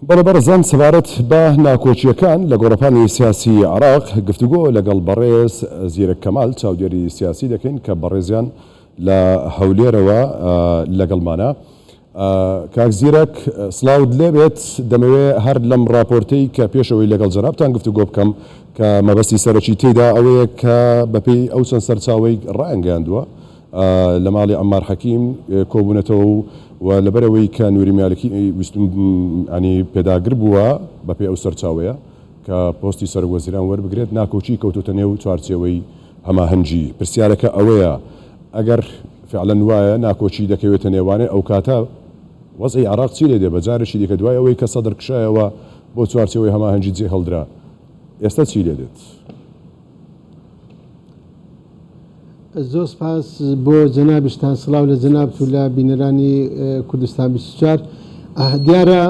بەڵێ بەڕێزان سەبارەت بە ناکۆکییەکان لە گۆڕەپانی سیاسی عێراق گفتوگۆ لەگەڵ بەڕێز زیرەک کەمال چاودێری سیاسی دەکەین کە بەڕێزیان لە هەولێرەوە لەگەڵمانە. کاک زیرەک سڵاوت لێبێت، دەمەوێ هەر لەم ڕاپۆرتەی کە پێش ئەوەی لەگەڵ جەنابتان گفتوگۆ بکەم کە مەبەستی سەرەکی تێیدا ئەوەیە کە بەپێی ئەو چەند سەرچاوەی ڕایانگەیاندووە لە ماڵی عەممار حەکیم کۆبوونەتەوە و و لەبەرئەوەی کە نوری مالکی ویستم ینی پێداگر بووە بەپێی ئەو سەرچاوەیە کە پۆستی سەرۆک وەزیران وەربگرێت ناکۆکی کەوتۆتە نێو چوارچێوەی هەماهەنگی. پرسیارەکە ئەوەیە ئەگەر فعلەن وایە ناکۆکی دەکەوێتە نێوانێ ئەوکاتە وەزعی عێراق چی لێدێ بە جارێکی دیکە دوای ئەوەی کە سەدر کشایەوە بۆ چوارچێوەی هەماهەنگی جێهێڵدرا ئێستا چی لێدێت؟ زۆر سپاس بۆ جەنابیشتان سڵاو لە جەنابت و لە بینەرانی کوردستان 24. دیارە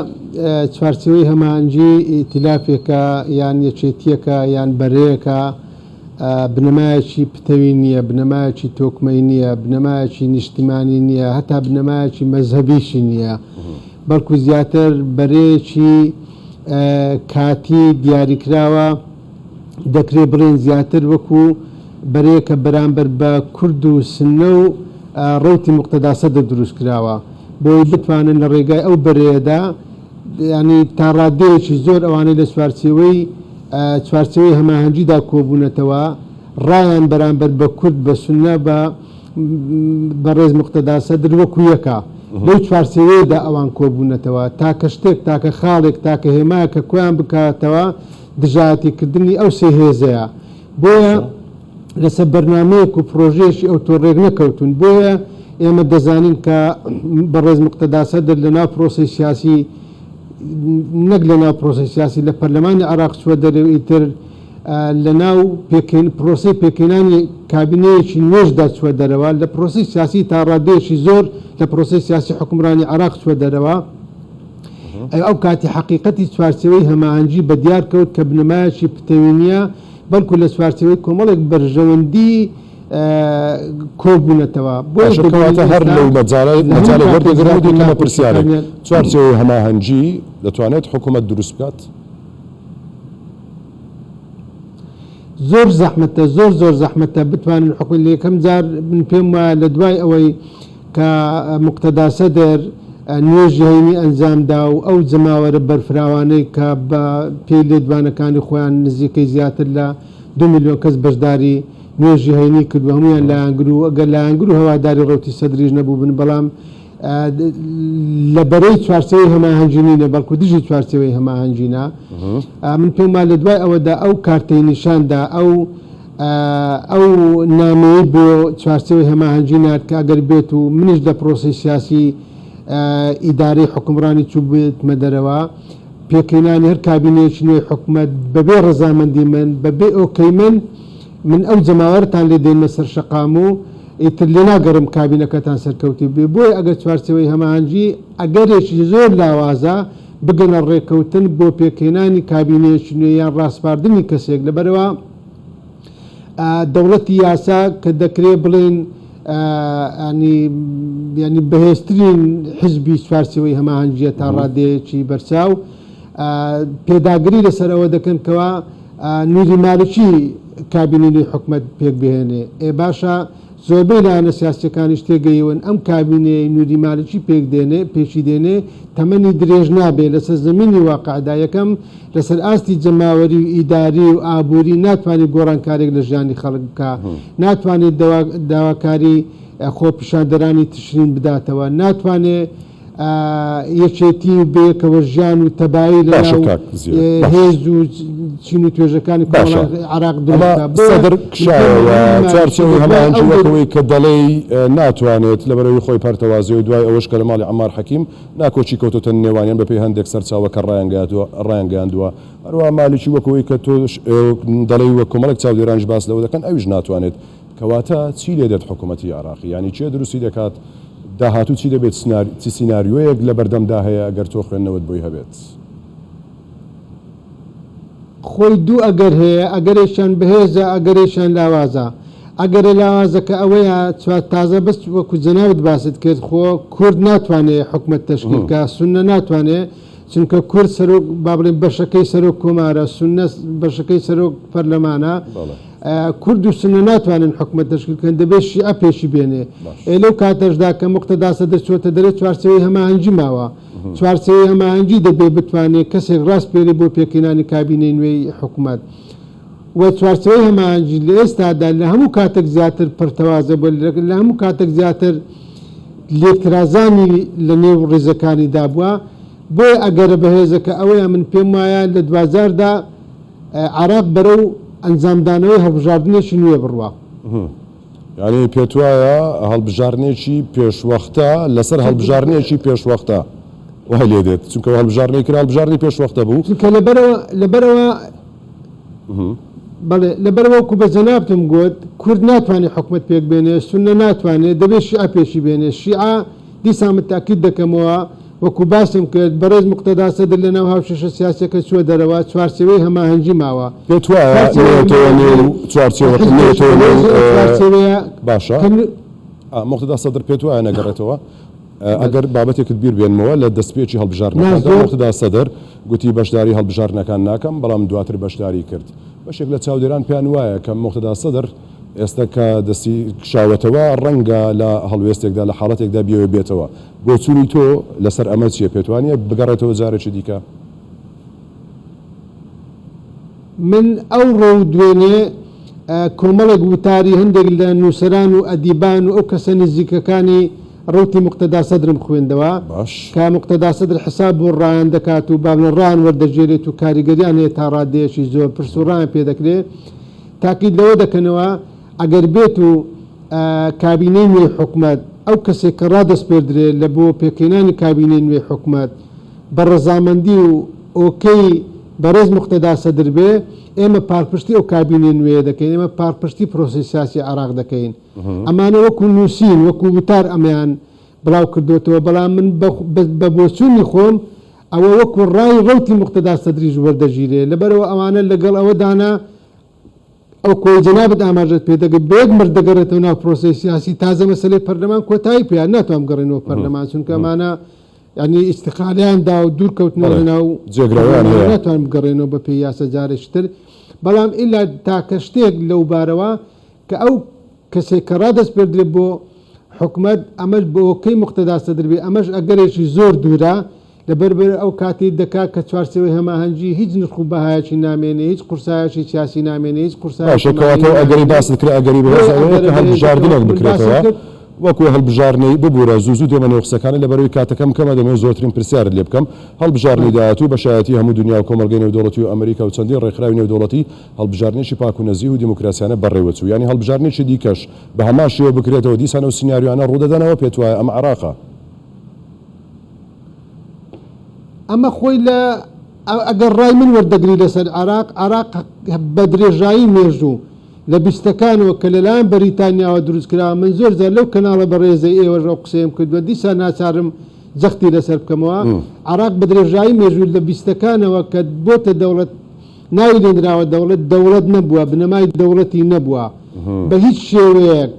چوارچێوەی هەماهەنگی ئیتیلافێکە یان یەکێتییەکە یان بەرەیەکە بنەمایەکی پتەوی نییە، بنەمایەکی تۆکمەی نییە، بنەمایەکی نیشتیمانی نییە، هەتا بنەمایەکی مەزهەبیشی نییە، بەڵکو زیاتر بەرەیەکی کاتی دیاریکراوە، دەکرێ بڵێین زیاتر وەکو بەرەیەکە بەرامبەر بە کورد و سنە و ڕەوتی موقتەدا سەدر دروستکراوە بۆی بتوانن لە ڕێگای ئەو بەرەیەدا یانی تا ڕادەیەکی زۆر ئەوانەی لە چوارچێوەی چوارچێوەی هەماهەنگیدا کۆبوونەتەوە ڕایان بەرامبەر بە کورد بە سوننە بە بەڕێز موقتەدا سەدر وەکو یەکە لەو چوارچێوەیەدا ئەوان کۆبوونەتەوە تاکە شتێک تاکە خاڵێک تاکە هێمایەک کە کۆیان بکاتەوە دژایەتیکردنی ئەو سێ هێزەیە بۆیە لەسەر بەرنامەیەک و پرۆژەیەکی ئەوتۆ ڕێک نەکەوتوون بۆیە ئێمە دەزانین کە بەڕێز موقتەدا سەدر لەناو پرۆسەی سیاسی نەک لەناو پرۆسەی سیاسی لە پەرلەمانی عێراق چووە دەرێ و ئیتر لەناو پێکهێن پرۆسەی پێکهێنانی کابینەیەکی نوێشدا چووە دەرەوە لە پرۆسەی سیاسی تا ڕادەیەکی زۆر لە پرۆسەی سیاسی حوکمڕانی عێراق چووە دەرەوە. ئەو کاتی حەقیقەتی چوارچێوەی هەماهەنگی بەدیار کەوت کە بنەمایەکی پتەوی نییە، بەڵکو لە چوارچێوەی کۆمەڵێک بەرژەوەندی کۆبوونەتەوە. بۆیە باشە دەبینین کەواتە هەر ئێستا لەو مەجالە لە هەموو مەجالێک کاتێک وەردەگرم و زیاتر دەیکەمە پرسیارێک، ناکۆکیەکانیان چوارچێوەی هەماهەنگی دەتوانێت حکوومەت دروست بکات؟ زۆر زەحمەتە، زۆر زۆر زەحمەتە بتوانن حکومەت، لە یەکەم جار من پێم وایە لە دوای ئەوەی کە موقتەدا سەدر نوێژی هەینی ئەنجام دا و ئەو جەماوەرە بەرفراوانەی کە بە پێی لێدوانەکانی خۆیان نزیکەی زیاتر لە دوو ملیۆن کەس بەشداری نوێژی هەینی کرد و هەموویان لایەنگر و ئەگەر لایەنگر و هەواداری ڕەوتی سەدریش نەبووبن بەڵام لە بەرەی چوارچێوەی هەماهەنگی نینە بەڵکو دژی چوارچێوەی هەماهەنگینە. من پێم وایە لە دوای ئەوەدا ئەو کارتەی نیشان دا ئەو ئەو نامەیەی بۆ چوارچێوەی هەماهەنگی نارد کە ئەگەر بێت و منیش لە پرۆسەی سیاسی ئیدارەی حوکمڕانی چووبێتمە دەرەوە، پێکهێنانی هەر کابینەیەکی نوێی حکومەت بەبێ ڕەزامەندی من، بەبێ ئۆکەی من، من ئەو جەماوەرەتان لێ دێنمە سەر شەقام و ئیتر لێ ناگەڕێم کابینەکەتان سەرکەوتوو بێ. بۆیە ئەگەر چوارچێوەی هەماهەنگی ئەگەرێکی زۆر لاوازە بگەنە ڕێککەوتن بۆ پێکهێنانی کابینەیەکی نوێ یان ڕاسپاردنی کەسێک لەبەرئەوە دەوڵەتی یاسا کە دەکرێ بڵێین ینی ینی بەهێزترین حزبی چوارچێوەی هەماهەنگیە تا ڕادەیەکی بەرچاو پێداگری لەسەر ئەوە دەکەن کەوا نوری مالکی کابینەی نوێی حکومەت پێکبهێنێ ئێ باشە زۆربەی لایەنە سیاسیەکانیش تێگەیون ئەم کابینەیەی نوری مالکی پێک دێنێ پێکی دێنێ تەمەنی درێژ نابێ لەسەر زەمینی واقعدا یەکەم لەسەر ئاستی جەماوەری و ئیداری و ئابوری ناتوانێت گۆڕانکاریەک لە ژیانی خەڵک بکا ناتوانێت داواکاری خۆپیشاندەرانی تشرین بداتەوە ناتوانێت یەکێتی و بەیەکەوە ژیان و تەبایی لە باشە ناو کاک زیرەک باش. هێز و چین و توێژەکانی باشە کۆمەڵانی عێراق دروست ئەمە بکا. بۆیە سەدر من پێم کشایەوە وایە نوری مالکی چوارچێوەی لە دوای هەماهەنگی ئەو وەک ئەوەی کە دەڵێی ناتوانێت لەبەرئەوەی خۆی پەرتەوازەیە و دوای ئەوەش کە لە ماڵی عەمار حەکیم ناکۆکی کەوتۆتە نێوانیان بەپێی هەندێک سەرچاوە کە ڕایانگەیاندووە هەروەها مالکی وەک ئەوەی کە تۆش دەڵێی و کۆمەڵێک چاودێرانیش باس لەوە دەکەن ئەویش ناتوانێت کەواتە چی لێدێت حکومەتی عێراقی یانی کێ دروستی دەکات داهاتوو چی دەبێت چ سیناریۆیەک لەبەردەمدا هەیە ئەگەر تۆ خوێندنەوەت بۆی هەبێت؟ خۆی دوو ئەگەر هەیە ئەگەرێکیان بەهێزە ئەگەرێکیان لاوازە ئەگەرە لاوازەکە ئەوەیە چوار تازە بەس وەکو جەنابت باست کرد خۆ کورد ناتوانێ حکومەت تەشکیل بکا سوننە ناتوانێ. چونکە کورد سەرۆک با بڵێین بەشەکەی سەرۆک کۆمارە، سوننە بەشەکەی سەرۆک پەرلەمانە، کورد و سوننە ناتوانن حکومەت تەشکیل بکەن، دەبێت شیعە پێشی بێنێ. ئێ لەو کاتەشدا کە موقتەدا سەدر چۆتە دەرێ چوارچێوەی هەماهەنگی ماوە. چوارچێوەی هەماهەنگی دەبێ بتوانێ کەسێک ڕاسپێرێ بۆ پێکهێنانی کابینەی نوێی حکومەت. و چوارچێوەی هەماهەنگی لە ئێستادا لە هەموو کاتێک زیاتر پەرتەوازە بووە، لە هەموو کاتێک زیاتر لێکترازانی لە نێو ڕیزەکانیدا بووە، بۆیە ئەگەرە بەهێزەکە ئەوەیە من پێم وایە لە دواجاردا عێراق بەرەو ئەنجامدانەوەی هەڵبژاردنێکی نوێ بڕوا. یانی پێتوایە هەڵبژاردنێکی پێشوەختە لەسەر هەڵبژاردنێکی پێشوەختە وای لێدێت، چونکە هەڵبژاردنی کرا هەڵبژاردنی پێشوەختە بوو. چونکە لەبەرئەوە لەبەرئەوە بەڵێ لەبەرئەوە وەکو بە جەنابتم گوت کورد ناتوانێت حکومەت پێک بێنێ، سوننە ناتوانێت، دەبێت شیعە پێشی بێنێ، شیعە دیسان من تەئکید دەکەمەوە وەکو باسم کرد بەڕێز موقتەدا سەدر لەناو هاوکێشە سیاسیەکە چووە دەرەوە، چوارچێوەی هەماهەنگی ماوە. پێت وایە چوارچێوەی نەیەتەوە هەماهەنگی نێو چوارچێوەکە، حزبێکی نەیەتەوە نێو بەهێزی ئەو چوارچێوەیە باشە کە موقتەدا سەدر پێت وایە نەگەڕێتەوە؟ ئەگەر بابەتێکت بیر بێنمەوە لە دەستپێکی نا هەڵبژاردنەکاندا زۆر. موقتەدا سەدر گوتی بەشداری هەڵبژاردنەکان ناکەم، بەڵام دواتر بەشداری کرد. بەشێک لە چاودێران پێیان وایە کە موقتەدا سەدر ئێستا کە دەستی کشاوەتەوە ڕەنگە لە هەڵوێستێکدا، لە حاڵەتێکدا بیەوێ بێتەوە. بۆچوونی تۆ لەسەر ئەمە چییە؟ پێتوانییە بگەڕێتەوە جارێکی دیکە؟ من ئەوڕۆ و دوێنێ کۆمەڵێک وتاری هەندێک لە نووسەران و ئەدیبان و ئەو کەسە نزیکەکانی ڕەوتی موقتەدا سەدرم خوێندەوە کە موقتەدا سەدر حساب بۆ ڕایان دەکات و با بڵێن ڕایان وەردەگێرێت و کاریگەریان هەیە تا ڕادەیەکی زۆر پرس و ڕایان پێ دەکرێت تاکید لەوە دەکەنەوە ئەگەر بێت و کابینەی نوێی حکومەت ئەو کەسێک کە ڕادەسپێردرێ لە بۆ پێکهێنانی کابینەی نوێی حکومەت بە ڕەزامەندی و ئۆکەی بەڕێز موقتەدا سەدر بێ ئێمە پاڵپشتی ئەو کابینەی نوێیە دەکەین ئێمە پاڵپشتی پرۆسەی سیاسی عێراق دەکەین ئەمانە وەکو نووسین وەکو وتار ئەمەیان بڵاو کردۆتەوە بەڵام من بە بۆچوونی خۆم ئەوە وەکو ڕای ڕەوتی موقتەدا سەدریش وەردەگیرێ لەبەرئەوە ئەوانە لەگەڵ ئەوەدانە ئەو کۆی جەنابت ئاماژەت پێ دەگرت بە یەک مرد دەگەڕێتەوە ناو پرۆسەی سیاسی تازە مەسەلەی پەرلەمان کۆتایی پێ هات ناتوان بگەڕێنەوە پەرلەمان چونکە ئەمانە یعنی ئیستقالیان دا و دوور کەوتنەوە بەڵێ لە ناو جێگرەوەیان پەرلەمان هەیە. ناتوان بگەڕێنەوە بە پێی یاسا جارێکی تر بەڵام ئیلا تاکە شتێک لەو بارەوە کە ئەو کەسێک کە ڕادەسپێردرێت بۆ حکومەت ئەمەش بۆ کەی موقتەدا سەدر بێ ئەمەش ئەگەرێکی زۆر دوورە لەبەر بەر ئەو کاتەی دەکا کە چوارچێوەی هەماهەنگی هیچ نرخ و بەهایەکی نامێنێ، هیچ قورسایەکی سیاسی نامێنێ، هیچ قورسایەکی باشە کەواتە مەعنەوی ئەو ئەگەرەی نامێنێ. باست کرد ئەگەری بۆیە بەهێز ئەوەیە ئەگەرە کە بەهێزەکە هەڵبژاردنێک وەکو من باسم بکرێتەوە کرد، وەکو هەڵبژاردنەی ببورە زوو زوو دێمە نێو قسەکانت لەبەرئەوەی کاتەکەم کەمە دەمەوێت زۆرترین پرسیارت لێ بکەم هەڵبژاردنی داهاتوو بە شایەتی هەموو دونیا و کۆمەڵگەی نێودەوڵەتی و ئەمریکا و چەندین ڕێکخراوی نێودەوڵەتی هەڵبژاردنێکی پاک و نەزیه و دیموکراسیانە بەڕێوەچوو یانی هەڵبژاردنێکی دیکەش بە هەمان شێوە بکرێتەوە دیسان ئەو سیناریۆیانە ڕوودەدەنەوە پێتوایە ئەمە عێراقە؟ ئەمە خۆی لە ئەگەر ڕای من وەردەگری لەسەر عێراق، عێراق بە درێژایی مێژوو لە بیستەکانەوە کە لەلایەن بەریتانیاوە دروست کراوە، من زۆر جار لەو کەناڵە بەڕێزەی ئێوەش ئەو قسەیەم کردووە، دیسان ناچارم جەختی لەسەر بکەمەوە، عێراق بە درێژایی مێژوو لە بیستەکانەوە کە بۆتە دەوڵەت ناوی لێنراوە دەوڵەت، دەوڵەت نەبووە، بنەمای دەوڵەتی نەبووە بە هیچ شێوەیەک،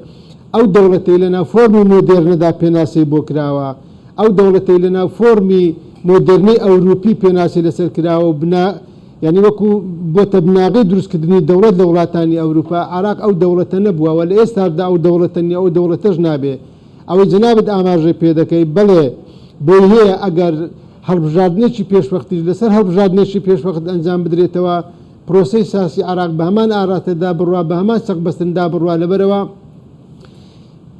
ئەو دەوڵەتەی لەناو فۆرمی مۆدێرنەدا پێناسەی بۆ کراوە، ئەو دەوڵەتەی لە ناو فۆرمی مۆدێرنەی ئەوروپی پێناسەی لەسەر کراوە و بنا یانی وەکو بۆتە بناغەی دروستکردنی دەوڵەت لە وڵاتانی ئەوروپا، عێراق ئەو دەوڵەتە نەبووە و لە ئێستاشدا ئەو دەوڵەتە نییە، ئەو دەوڵەتەش نابێ. ئەوەی جەنابت ئاماژەی پێ دەکەی، بەڵێ بۆی هەیە ئەگەر هەڵبژاردنێکی پێشوەختیش لەسەر هەڵبژاردنێکی پێشوەخت ئەنجام بدرێتەوە، پرۆسەی سیاسی عێراق بە هەمان ئاراستەدا بڕوا، بە هەمان چەقبەستندا بڕوا، لەبەرئەوە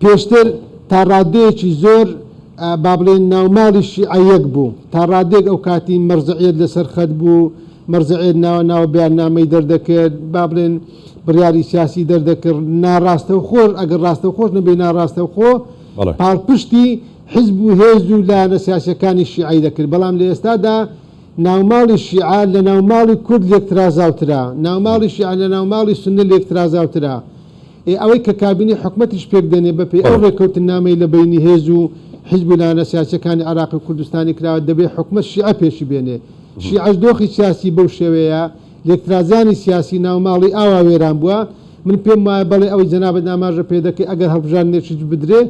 پێشتر تا ڕادەیەکی زۆر با بڵێین ناوماڵی شیعە یەک بوو، تا ڕادەیەک ئەو کاتی مەرجەعیەت لەسەر خەت بوو، مەرجەعیەت ناوە ناوە بەیاننامەی دەردەکرد، با بڵێین بڕیاری سیاسی دەردەکرد، ناڕاستەوخۆ ئەگەر ڕاستەوخۆش نەبێ ناڕاستەوخۆ پاڵپشتی حزب و هێز و لایەنە سیاسیەکانی شیعەی دەکرد، بەڵام لە ئێستادا ناوماڵی شیعە لە ناوماڵی کورد لێکترازاوترە، ناوماڵی شیعە لە ناوماڵی سوننە لێکترازاوترە. ئێ ئەوەی کە کابینەی حکومەتیش پێک دێنێ بە پێی ئەو ڕێککەوتننامەی لە بەینی هێز و حیزب و لایەنە سیاسیەکانی عێراقی و کوردستانی کراوە دەبێ حکومەت شیعە پێشی بێنێ. شیعەش دۆخی سیاسی بەو شێوەیە، لێکترازانی سیاسی ناو ماڵی ئاوا وێران بووە. من پێم وایە بەڵێ ئەوەی جەنابت ئاماژە پێ دەکەی ئەگەر هەڵبژاردنێکیش بدرێ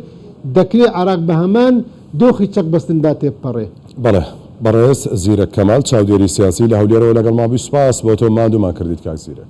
دەکرێ عێراق بە هەمان دۆخی چەق بەستندا تێبپەڕێ. بەڵێ. بەڕێز زیرەک کەمال چاودێری سیاسی لە هەولێرەوە لەگەڵمان بووی سوپاس بۆ تۆ ماندوومان کردیت کاک زیرەک.